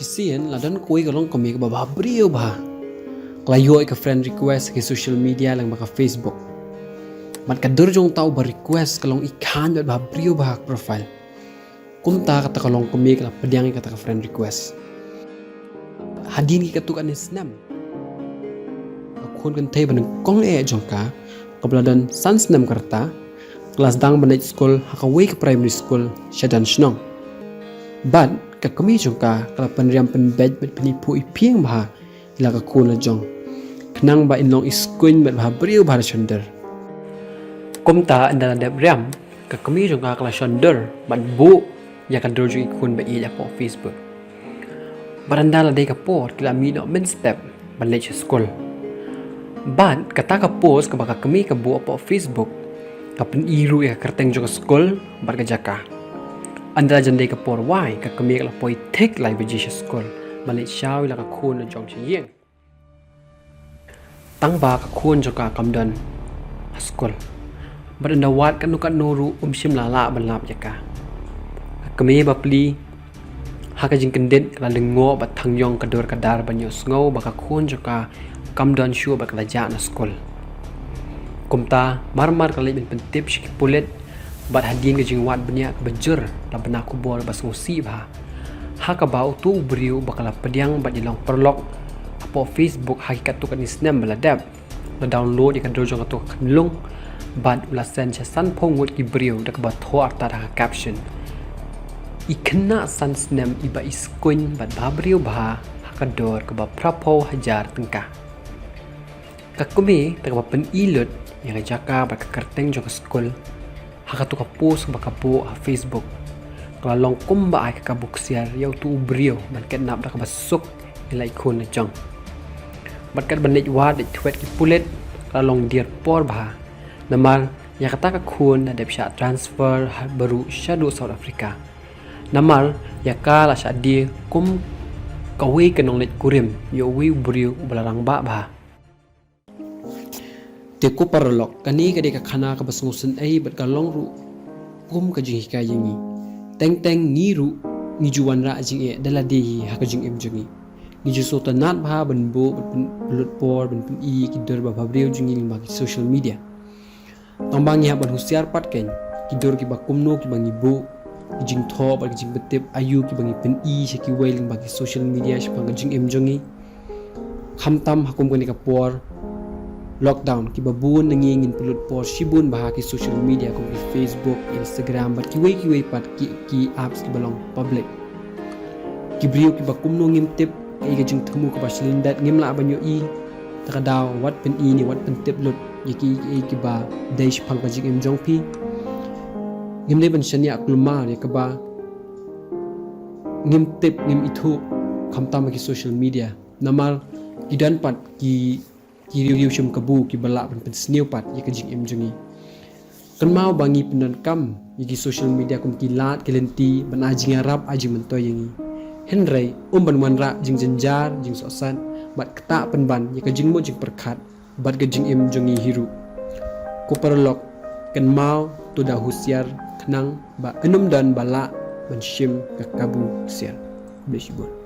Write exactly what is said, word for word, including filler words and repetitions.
Shisien la don kawei ka longkmie kaba bhabriew bha. Ka la ïoh ïa ka friend request ha ki social media lyngba ka Facebook. Bad ka dur jong uta uba request ka long i khaiñ bad bhabriew bha ha ka profile. Kumta kata ka longkmie ka la pdiang ïa kata ka friend request. Hadien ki katto katne snem, ka khun kynthei banyngkong eh jong ka, kaba la don san snem ka rta, ka la sdang ban leit skul ha kawei ka primary school sha don shnong. Bad ka kmie jong ka ka la pynriam pynbeit bad pyniphuh iphieng bha ïa la ka khun la jong, khnang ba in long i skuiñ bad bhabriew bha da shon dur. Kumta ynda la dep riam, ka kmie jong ka ka la shon dur bad buh ïa ka dur jong i khun ba ïeit hapoh Facebook. Bad ynda la dei ka por, ki la mih noh mynstep ban leit sha skul. Bad kata ka post kaba ka kmie ka buh hapoh Facebook ka pyni ruh ïa ka kyrteng jong ka skul bad ka jaka. Ynda la jan dei ka por wai, ka kmie ka la poi thik lai baje sha skul ban leit shaw ïa la ka khun la jong sha ïing. Tang ba ka khun jong ka kam don ha skul. Bad ynda wad katno katno ruh um shym la lah ban lap ïa ka. Ka kmie ba pli, ha ka jingkyndit ka la lyngngoh bad thang ïong ka dur ka dar ban ïohsngew ba ka khun jong ka kam don shuh bad ka la jah na skul. Kumta mar mar ka leit ban pyntip sha ki pulit, bad hadien ka jingwad bniah kaba jur, la bna khubor ba sngewsih bha, ha kaba uto u briew ba ka la pdiang bad ïalong paralok hapoh Facebook ha ki katto katne snem ba la dep, la download ïa ka dur jong kato ka khunlung bad u la send sha sanphew ngut ki briew da kaba thoh artat ha ka caption: "I khynnah san snem iba i skuiñ bad bhabriew bha ha ka dur kaba phraphew hajar tyngka." Ka kmie da kaba pyni lut ïa ka jaka bad ka kyrteng jong ka skul ha kato ka post ba ka buh ha Facebook, ka la long kumba ai ka kabu ksiar ïa uto u briew ban kidnap da kaba suk ïa la i khun la jong. Bad katba leit wad leit thwet ki pulit, ka la long dier por bha. Namar ïa kata ka khun la dep shah transfer ha baroh shaduh South Africa. Namar ïa ka la shah die kum kawei ka nongleit kurim ïa uwei u briew uba la rangbah bha. Te ko paralok, kane ka dei ka khana kaba sngewsynei bad ka long ruh kum ka jinghikai ïa ngi. Teng teng ngi ruh ngi ju wanrah jingeh da lade hi ha ka jingim jong ngi. Ngi ju sngewtynnat bha ban buh, ban pyn-, pynlut por ban pyni ki dur ba bhabriew jong ngi lyngba ki social media. Tang ba ngi hap ban husiar pat kein, ki dur kiba kumno kiba ngi buh, ki jingthoh bad ki jingpyntip aïu kiba ngi pyni sha kiwei lyngba ki social media shaphang ka jingim jong ngi. Khamtam ha kum kane ka por lockdown, kiba bun na ngi ngin pynlut por shibun bha ha ki social media kum ki Facebook, Instagram bad kiwei kiwei pat ki, ki apps kiba long public. Ki briew kiba kumno ngim tip, kaei ka jingthmu kaba shlyndet ngim lah ban ïohi. Ta ka daw wat pyni ne wat pyntip lut ïa kiei kiei kiba dei shaphang ka jingim jong phi. Ngim dei ban shaniah kulmar ïa kaba ngim tip, ngim ithuh, khamtam ha ki social media. Namar ki don pat ki, ki riew shim kabu kiba lah ban pynsniew pat ïa ka jingim jong ngi. Kynmaw ba ngi pyndonkam ïa ki social media kum ki lad ki lynti ban ai jingïarap, ai jingmyntoi ïa ngi. Hynrei um ban wanrah jingjynjar, jingsohsat bad ktah pynban ïa ka jingmut jingpyrkhat bad ka jingim jong ngi hi ruh. Ko paralok, kynmaw to da husiar khnang ba yn ym don ba lah ban shim ka kabu ksiar. Khublei shibun.